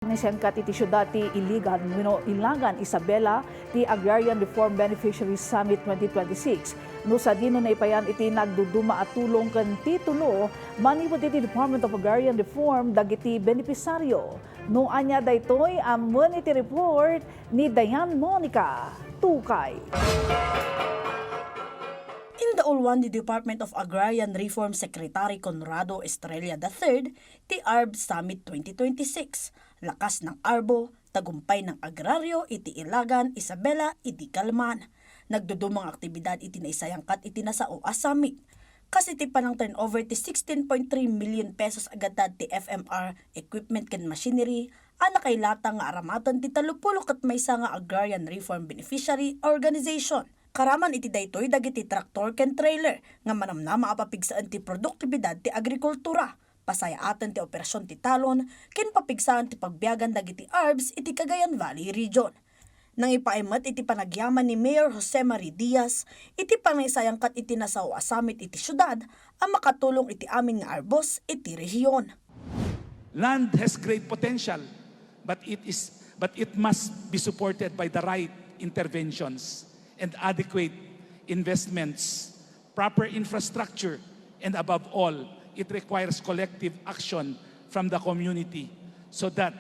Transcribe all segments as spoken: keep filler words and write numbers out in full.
Naisayangkat iti siudad ti Iligan wenno Ilagan, Isabela ti Agrarian Reform Beneficiaries Summit twenty twenty-six, no sadino naipayan iti nagduduma a tulong ken titulo manipud iti Department of Agrarian Reform dagiti benepisaryo. No ania daytoy, ammoen iti report ni Dayan Monica Tukay. Indauluan ni Department of Agrarian Reform Secretary Conrado Estrella the third ti ARB Summit twenty twenty-six, Lakas ng Arbo, Tagumpay ng Agraryo iti Ilagan, Isabela, idi kalman. Nagduduma nga aktibidad iti naisayangkat iti nasao a summit. Kas iti panang-turnover ti sixteen point three million pesos a gatad ti F M R equipment ken machinery a nakailata nga aramaten ti tallopulo ket maysa nga agrarian reform beneficiary organization. Karaman iti daytoy dagiti traktor ken trailer nga manamnama a papigsaen ti produktibidad ti agrikultura, pasayaaten ti operasion ti talon, ken papigsaen ti pagbiagan dagiti ARBs iti Cagayan Valley Region. Nangipaay met iti panagyaman ni Mayor Jose Marie Diaz iti panangisayangkat iti nasao a summit iti siudad a makatulong iti amin nga ARBOs iti rehiyon. Land has great potential, but it is but it must be supported by the right interventions and adequate investments, proper infrastructure, and above all, it requires collective action from the community so that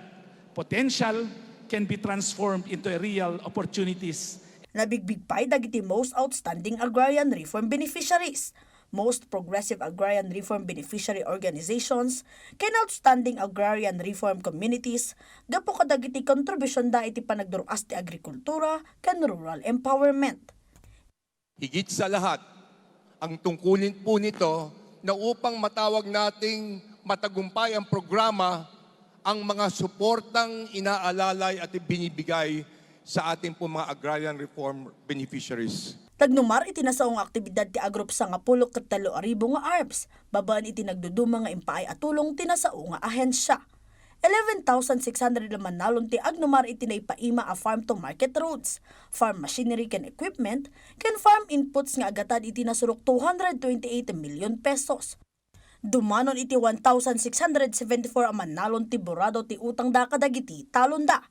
potential can be transformed into real opportunities. Nabigbig pay dagiti most outstanding agrarian reform beneficiaries, most progressive agrarian reform beneficiary organizations, ken outstanding agrarian reform communities gapu kadagiti kontribusionda iti panagdur-as ti agrikultura ken rural empowerment. Higit sa lahat, ang tungkulin po nito na upang matawag nating matagumpay ang programa, ang mga suportang inaalalay at ibinibigay sa ating po mga agrarian reform beneficiaries. Nagnumar iti nasao nga aktibidad ti agrup sangapulo ket tallo a ribu nga ARBs babaen iti nagduduma nga impaay a tulong ti nasao nga ahensya. Eleven thousand six hundred a mannalon ti agnumar iti naipaima a farm-to-market roads, farm machinery ken equipment, ken farm inputs nga agatad iti nasurok two hundred twenty-eight million pesos. Dumanon iti one thousand six hundred seventy-four a mannalon ti burado ti utangda kadagiti talonda.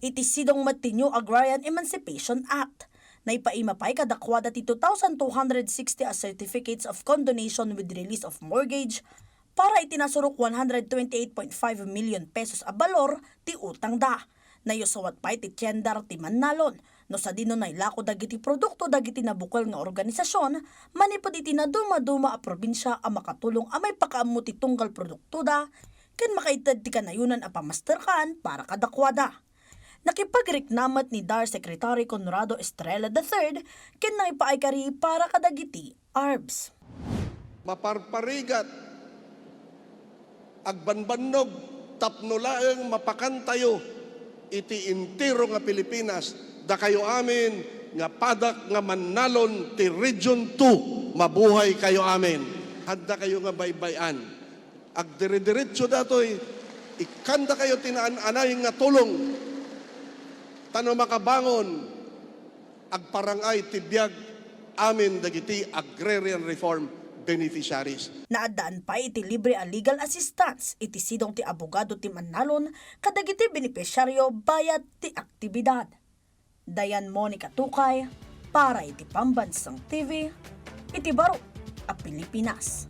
Iti sidong met ti New Agrarian Emancipation Act, naipaima pay kadakuada ti two thousand two hundred sixty a certificates of condonation with release of mortgage para iti nasurok one hundred twenty-eight point five million pesos a balor ti utangda. Nayusawat pay ti tiendar ti mannalon no sadino nailako dagiti produkto dagiti nabukel nga organisasion manipud iti nadumaduma a probinsia a makatulong a maipakaammo ti tunggal produktoda ken makaited ti kanayonan a pamasterkan para kadakuada. Nakipagrikna met ni DAR Secretary Conrado Estrella the third ken naipaay kari para kadagiti ARBs. Maparparigat, agbanbannog tapno laeng mapakantayo iti entero nga Pilipinas, dakayo amin nga padak nga mannalon ti Region two, mabuhay kayo amin. Handa kayo nga baybay-an. Agdiridiretso datoy, ikkandakayo ti naan-anay nga tulong. Ta no makabangon, agparang-ay ti biag amin dagiti agrarian reform beneficiaries. Naaddaan pay iti libre a legal assistance iti sidong ti abogado ti mannalon kadagiti benepisyaryo bayat ti aktibidad. Dayan Monica Tukay para iti Pambansang T V iti baro a Pilipinas.